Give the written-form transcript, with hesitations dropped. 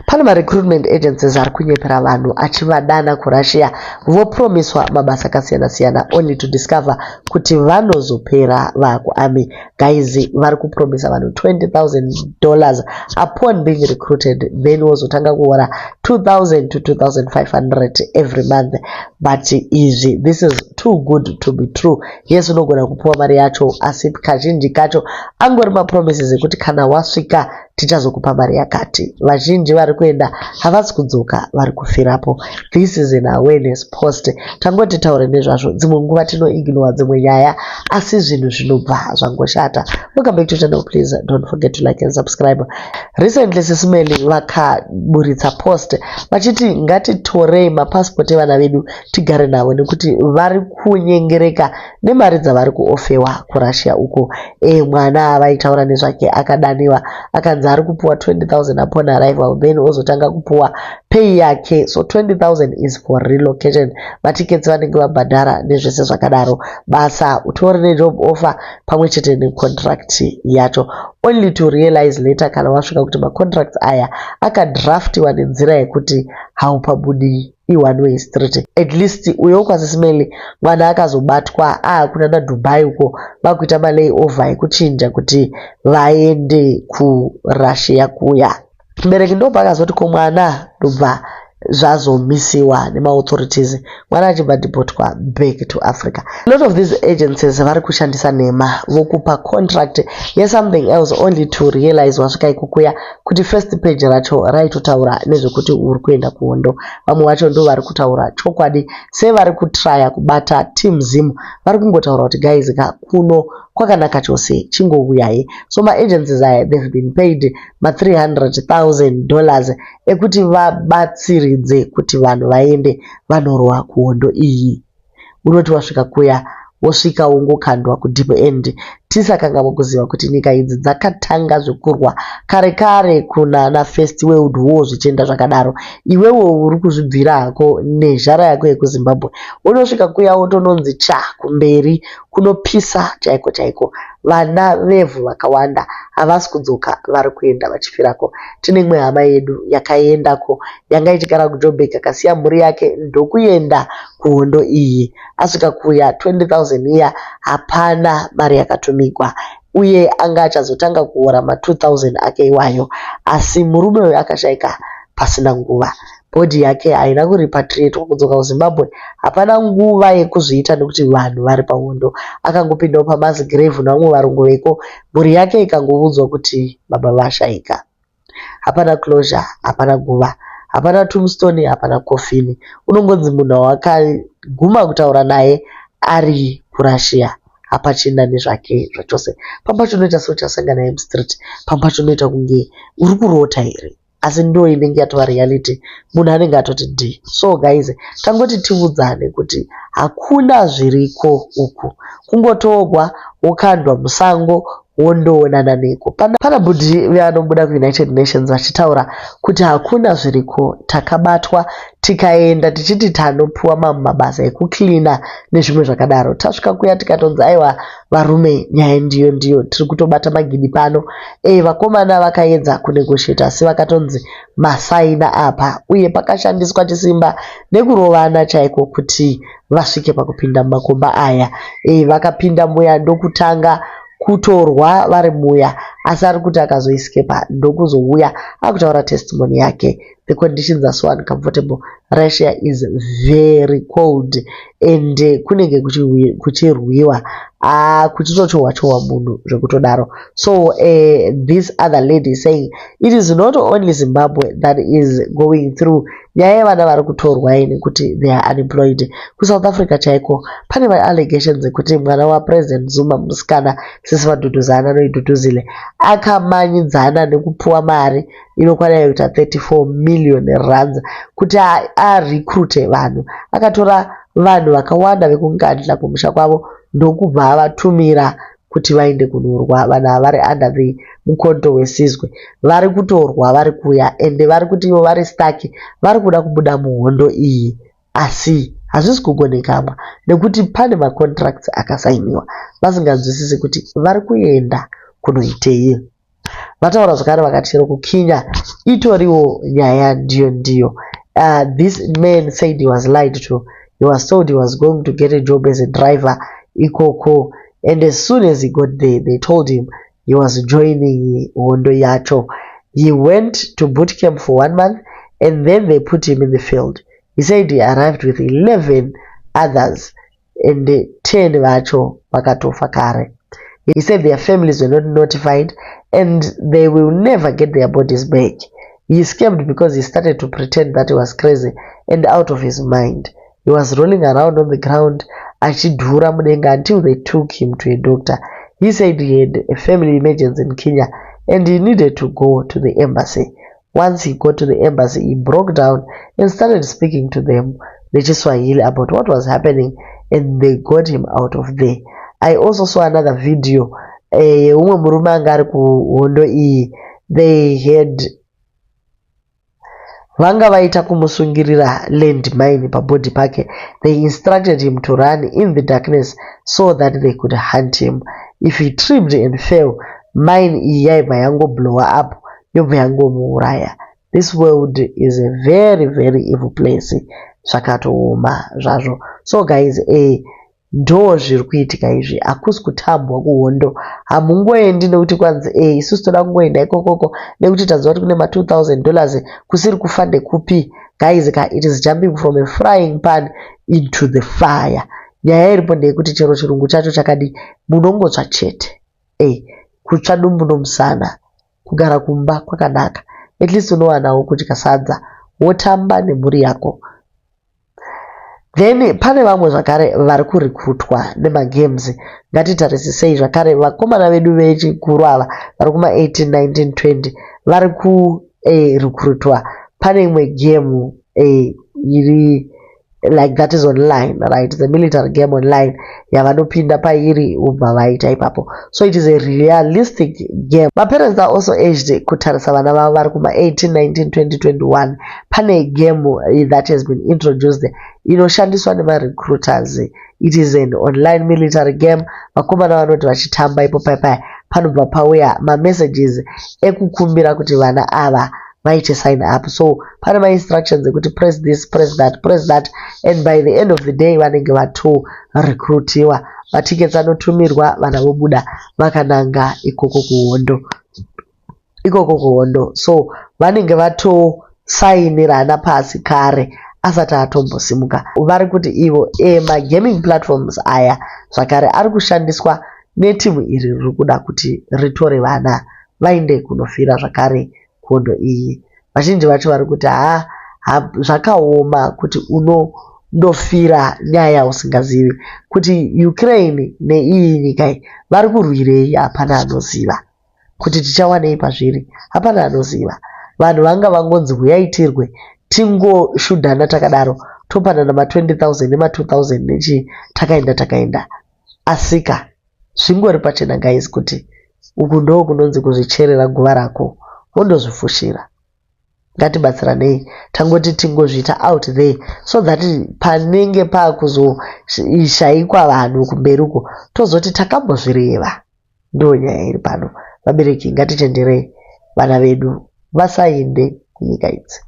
Pane marecruitment agencies ari kunyepera vanhu achivadana kuRussia vopromiswa mabasa akasiyana-siyana only to discover kuti vanozopera vakuarmy. Guys, vari kupromisa vanhu $20,000 upon being recruited, then wozotanga kuhora 2000 to 2500 every month. But izvi, this is too good to be true. Yes, unogona kupiwa mari yacho, asi kazhinji kacho angori mapromises ekuti kana wasvika tichazokupa mari yakati. Vazhinji vari kuenda havasi kudzoka, vari kufirapo. This is an awareness post. Tangoti taure nezvazvo. Dzimwe nguva tinoignore dzimwe nyaya, asi zvinhu zvinobva zvangoshata. Welcome back to channel. Please don't forget to like and subscribe. Recently Sis Melly vakaburitsa post vachiti ngatitorei mapasipoti evana vedu tigare navo nekuti vari kunyengereka nemari dzavari kuofferwa kuRussia uko. Mwana vaitaura nezvake akadaniwa akanzi ari kupuwa 20,000 upon arrival, then ozotanga kupuwa pay yake. So 20,000 is for relocation, matickets vanenge vabhadhara nezvese zvakadaro, basa utori nejob offer pamwe chete necontract yacho, only to realize later kana wasvika kuti macontracts aya akadraftiwa nenzira yekuti haupabudi, i-one way street. At least uyo kwaSis Melly, mwana akazobatwa aakuna naDubai uko, vakuita malayover ekuchinja kuti vaende kuRussia kuya. Mubereki ndopaakazoti ko mwana, ndobva zvazomisiwa nemaauthorities, mwana achibva deportwa back to Africa. A lot of these agencies vari kushandisa nhema, vokupa contract yesomething else only to realize wasvika ikokuya kuti first page racho raitotaura nezvekuti uri kuenda kuhondo. Vamwe vacho ndo vari kutaura chokwadi, sevari kutraya kubata Team Zim, vari kungotaura kuti guys ka, kuno kwakanaka chose, chingouyai. So maagencies aya, they've been paid ma$300,000 ekuti vabatsiridze kuti vanhu vaende vanorwa kuhondo iyi. Unoti wasvika kuya, wosvika wongokandwa kudeep end. Tisakanganwa kuziva kuti nyika idzi dzakatanga zvekurwa kare kare kunana First World War, zvichienda zvakadaro. Iwewe uri kuzvibvira hako nezhara yako yekuZimbabwe, unosvika kuya wotononzi cha kumberi kunopisa chaiko chaiko. Vana vevhu vakawanda havasi kudzoka, vari kuenda vachifirako. Tine imwe hama yedu yakaendako, yanga ichigara kuJoburg, akasiya mhuri yake ndokuenda kuhondo iyi. Asvika kuya, 20,000 iya hapana mari yakatumigwa, uye anga achazotanga kuhora ma2000 ake iwayo. Asi murume uyu akashaika pasina nguva. Body yake haina kurepatriatwa kudzoka kuZimbabwe, hapana nguva yekuzviita nekuti vanhu vari pahondo. Akangopindawo pamass grave nevamwe varungu veko, mhuri yake ikangoudzwa kuti baba vashaika. Hapana closure, hapana guva, hapana tombstone, hapana coffin. Unongonzi munhu wawakaguma kutaura naye ari kuRussia hapachina nezvake zvachose. Pamwe pacho unoita seuchasangana naye mustreet, pamwe pacho unoita kunge uri kurota here, asi ndo inenge yatova reality, munhu anenge atoti d. So guys, tangoti tiudzane kuti hakuna zviriko uku, kungotogwa wokandwa musango wondoonana neko. Pana bhudhi vanobuda kuUnited Nations vachitaura kuti hakuna zviriko, takabatwa tikaenda tichiti tanopiwa mamwe mabasa ekucleana nezvimwe zvakadaro. Tasvika kuya tikatonzi aiwa varume, nyaya ndiyo ndiyo, tiri kutobata magidi pano. Vakomana vakaedza kunegotiate asi vakatonzi masaina apa, uye pakashandiswa chisimba nekurovana chaiko kuti vasvike pakupinda mumakomba aya. Vakapinda muya ndokutanga kutorwa vari muya, asi ari kuti akazoescapa ndokuzouya akutaura testimony yake. The conditions are so uncomfortable. Russia is very cold and kunenge kuchirwiwa, kuchitochohwa chohwa munhu zvekutodaro. So this other lady is saying it is not only Zimbabwe that is going through nyaya yevana vari kutorwa iyi nekuti they are unemployed. KuSouth Africa chaiko pane maallegations ekuti mwana waPresident Zuma, musikana, sisi vaDhudhuzana anoidhudhuzile, akamanyidzana nekupiwa mari inokwana kuita 34 million rands kuti arecruite vanhu. Akatora vanhu vakawanda vekuNkandla kumusha kwavo ndokubva avatumira kuti vaende kunorwa. Vanhu ava vari under the Mukhonto weSizwe, vari kutorwa vari kuuya, ende vari kuti ivo vari stuck, vari kuda kubuda muhondo iyi, asi hazvisi kugonekama nekuti pane macontracts akasainiwa, vasinganzwisisi kuti vari kuenda kunoitei. Vataura zvakare vakati chero kuKenya itoriwo nyaya ndiyo ndiyo. This man said he was lied to. He was told he was going to get a job as a driver ikoko, and as soon as he got there, they told him he was joining hondo yacho. He went to boot camp for one month and then they put him in the field. He said he arrived with 11 others and 10 vacho vakatofa kare. He said their families were not notified and they will never get their bodies back. He escaped because he started to pretend that he was crazy and out of his mind. He was rolling around on the ground achidhura mudenga until they took him to a doctor. He said he had a family emergency in Kenya and he needed to go to the embassy. Once he got to the embassy, he broke down and started speaking to them nechiSwahili about what was happening, and they got him out of there. I also saw another video yeumwe murume anga ari kuhondo iyi. They had vanga vaita kumusungirira land mine pabody pake. They instructed him to run in the darkness so that they could hunt him. If he tripped and fell, mine iyi yaibva yangoblowa up, yobva yangomuuraya. This world is a very, very evil place. Zvakatooma zvazvo. So guys, ndo zviri kuitika izvi. Hakusi kutambwa kuhondo. Hamungoendi nekuti kwanzi isusu toda kungoenda ikokoko nekuti tanzwa kuti kune ma$2000. Kusiri kufa ndekupi, guys ka? It is jumping from a frying pan into the fire. Nyaya iripo ndeyekuti chero chirungu chacho chakadi, munongotsva chete. Kutsva dumbu nomusana. Kugara kumba kwakanaka, at least unowanawo kudya sadza, wotamba nemhuri yako. Then pane vamwe zvakare vari kurecruitwa nemagames. Ngatitarisisei zvakare vakomana vedu vechikuru ava vari kuma18, 19, 20 vari kurecruitwa. Pane imwe game iri like that is online, right? The military game online yavanopinda pairi, vobva vaita ipapo. So it is a realistic game. Maparents are also urged kutarisa vana vavo vari kuma18, 19, 20, 21. Pane game that has been introduced inoshandiswa nemarecruiters. It is an online military game. Vakomana vanoti vachitamba ipo paipaya, panobva pauya mamessages ekukumbira kuti vana ava vaite sign up. So pane mainstructions ekuti press this, press that, press that, and by the end of the day vanenge vatorecruitiwa. Matickets anotumirwa, vana vobuda vakananga ikoko kuhondo, ikoko kuhondo. So vanenge vatosainirana pasi kare asati atombosimuka. Vari kuti ivo magaming platforms aya zvakare ari kushandiswa netimu iri riri kuda kuti ritore vana vaende kunofira zvakare kuhondo iyi. Vazhinji vacho vari kuti ha, zvakaoma kuti unondofira nyaya yausingazivi kuti Ukraine neiyi nyika iyi vari kurwirei. Hapana anoziva kuti tichawanei pazviri, hapana anoziva. Vanhu vanga vangonzi huyai tirwe, tingoshudhana takadaro, topanana ma20 000 nema2 000 nechii, takaenda takaenda. Asika zvingori pachena, guys, kuti uku ndo kunonzi kuzvicherera guva rako wondozvifushira. Ngatibatsiranei, tangoti tingozviita out there so that panenge pakuzoshayikwa vanhu kumberi uko, tozoti takambozvireva. Ndo nyaya iri pano. Vabereki, ngatichenjerei vana vedu vasaende kunyika idzi.